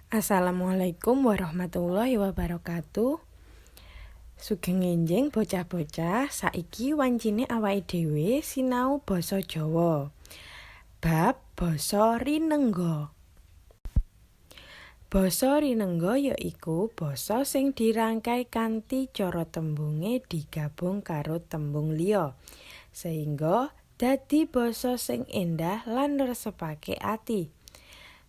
Assalamualaikum warahmatullahi wabarakatuh. Sugeng enjing, bocah-bocah, saiki wancine awake dhewe sinau basa Jawa. Bab basa rinengga. Basa rinengga yaiku basa sing dirangkai kanthi cara tembunge digabung karo tembung liya, sehingga dadi basa sing endah lan ngresepake ati.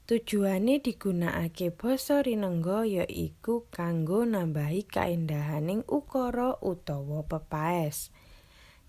Tujuane digunakake basa rinengga yaiku kanggo nambahi kaendahaning ukara utawa pepaes.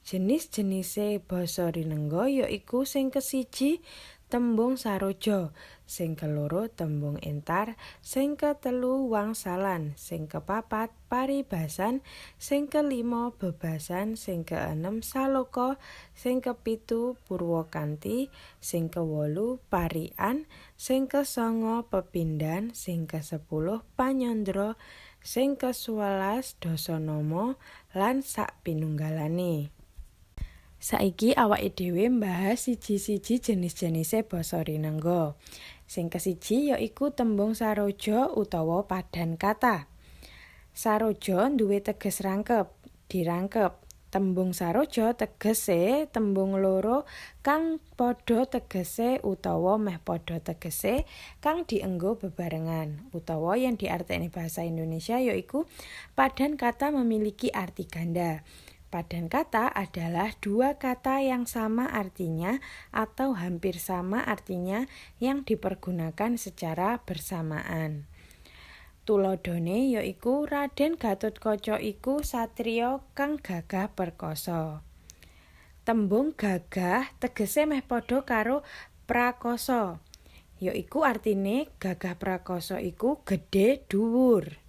Jenis-jenise basa rinengga yaiku sing kesiji tembung saroja, sing keloro tembung entar, sing ketelu wangsalan, sing kepapat paribasan, sing kelima bebasan, sing keenem saloka, sing kepitu purwakanti, sing kewolu parikan, sing kesanga pepindhan, sing kesepuluh panyandra, sing kesewelas dasanama, lan sak pinunggalane. Saiki awake dhewe mbahas siji-siji jenis-jenise basa rinengga. Sing kesiji yaiku tembung saroja utawa padan kata. Saroja duwe teges rangkep, dirangkep. Tembung saroja tegese tembung loro kang padha tegese utawa meh padha tegese kang dienggo bebarengan, utawa yen diartekne basa Indonesia yaiku padan kata memiliki arti ganda. Padan kata adalah dua kata yang sama artinya atau hampir sama artinya yang dipergunakan secara bersamaan. Tuladhane yaiku Raden Gatotkaca iku satriya kang gagah perkasa. Tembung gagah tegese meh padha karo prakasa. Yaiku artine gagah prakasa iku gedhe dhuwur.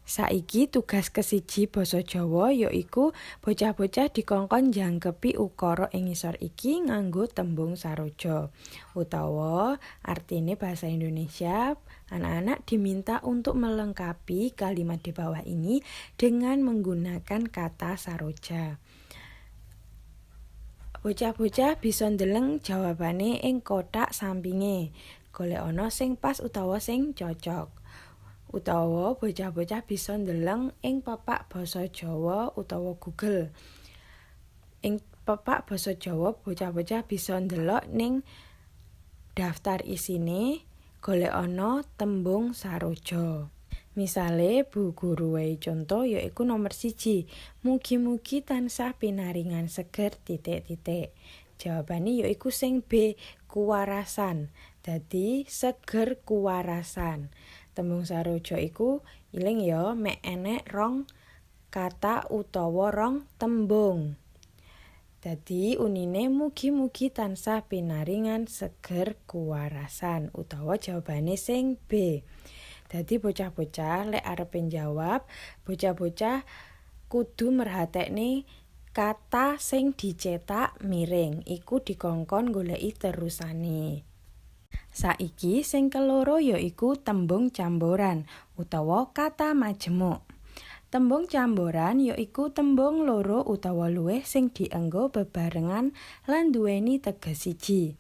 Saiki tugas kesiji basa Jawa yaiku bocah-bocah dikongkon njangkepi ukara ing ngisor iki nganggo tembung saroja. Utawa artine bahasa Indonesia, anak-anak diminta untuk melengkapi kalimat di bawah ini dengan menggunakan kata saroja. Bocah-bocah bisa ndeleng jawabane ing kothak sampinge. Golekana sing pas utawa sing cocok. Utawa bocah-bocah bisa ndeleng ing pepak basa Jawa utawa Google. Ing pepak basa Jawa bocah-bocah bisa ndelok ning daftar isine, golekana tembung saroja. Misale Bu Guru wehi conto yaiku nomor 1. Mugi-mugi tansah pinaringan seger titik titik. Jawabane yaiku sing B, kuwarasan. Dadi seger kuwarasan. Tembung saroja iku, iling ya, mek enek rong kata utawa rong tembung. Dadi unine mugi-mugi tansah pinaringan seger kuwarasan utawa jawabane sing B. Dadi bocah-bocah lek arepe njawab, bocah-bocah kudu merhatekne kata sing dicetak miring, iku dikongkon goleki terusane. Saiki sing keloro yaiku tembung camboran utawa kata majemuk. Tembung camboran yaiku tembung loro utawa luwih sing dienggo bebarengan lan duweni teges siji.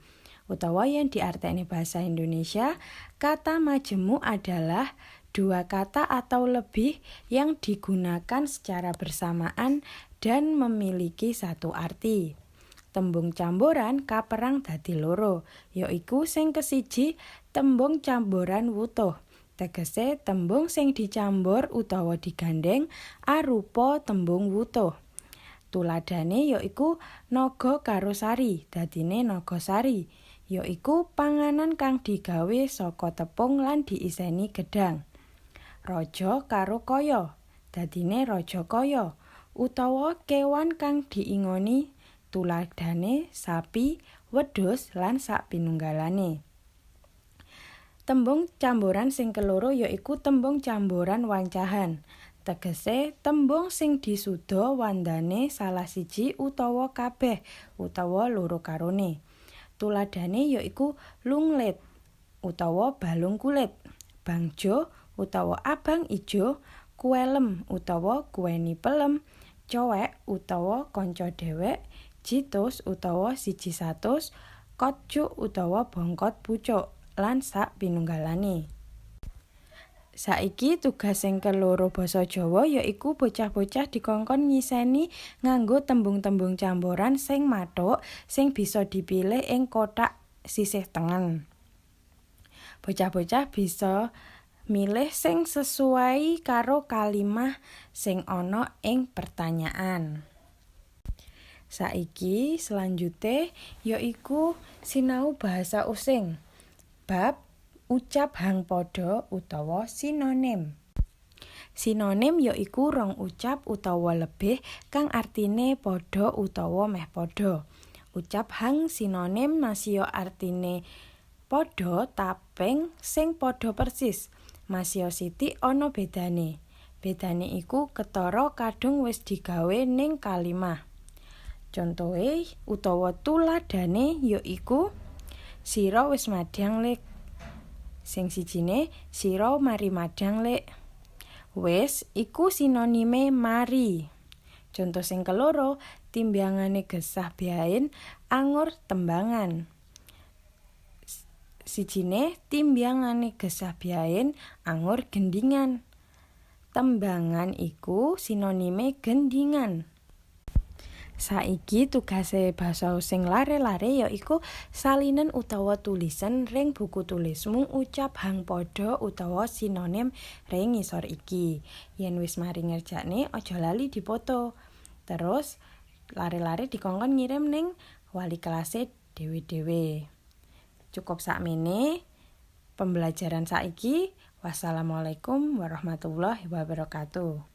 Utawa yen diartekne bahasa Indonesia, kata majemuk adalah dua kata atau lebih yang digunakan secara bersamaan dan memiliki satu arti. Tembung camboran kaperang dadi loro, yaiku sing kesiji tembung camboran wutuh. Tegese tembung sing dicambor utawa digandheng arupa tembung wutuh. Tuladhane yaiku naga karo sari, dadine nagasari, yaiku panganan kang digawe saka tepung lan diiseni gedhang. Raja karo kaya, dadine rajakaya, utawa kewan kang diingoni, tuladhane sapi, wedhus lan sakpinunggalane. Tembung camboran sing keloro yaiku tembung camboran wancahan. Tegese tembung sing disuda wandane salah siji utawa kabeh utawa loro karone. Tuladhane yaiku lunglet utawa balung kulit, bangjo utawa abang ijo, kuelem utawa kuweni pelem, cowek utawa kanca dhewek, jitus utawa 1 satus, kotjuk utawa bongkot pucuk, lan sak pinunggalane. Saiki tugas sing keloro basa Jawa yaiku bocah-bocah dikongkon ngiseni nganggo tembung-tembung campuran sing mathuk sing bisa dipilih ing kothak sisih tengen. Bocah-bocah bisa milih sing sesuai karo kalimah sing ana ing pertanyaan. Saiki selanjute yaiku sinau bahasa Osing. Bab ucap hang padha utawa sinonim. Sinonim yaiku rong ucap utawa lebih kang artine padha utawa meh padha. Ucap hang sinonim masio artine padha taping sing padha persis, masio sithik ana bedane. Bedane iku ketara kadung wis digawe ning kalimah. Contohe utawa tuladhane yaiku sira wis madhang, Lik. Sing sijine, sira mari madhang, Lik. Wis iku sinonime mari. Contoh sing keloro, timbangane gesah biain angur tembangan. Sijine, timbangane gesah biain angur gendingan. Tembangan iku sinonime gendingan. Saiki tugase basa sing lare-lare yaiku salinen utawa tulisen ring buku tulismu ucap hang padha utawa sinonim ring ngisor iki. Yen wis mari ngerjakne, aja lali dipoto. Terus lare-lare dikongkon ngirim ning wali kelase dhewe-dhewe. Cukup sakmene pembelajaran saiki. Wassalamualaikum warahmatullahi wabarakatuh.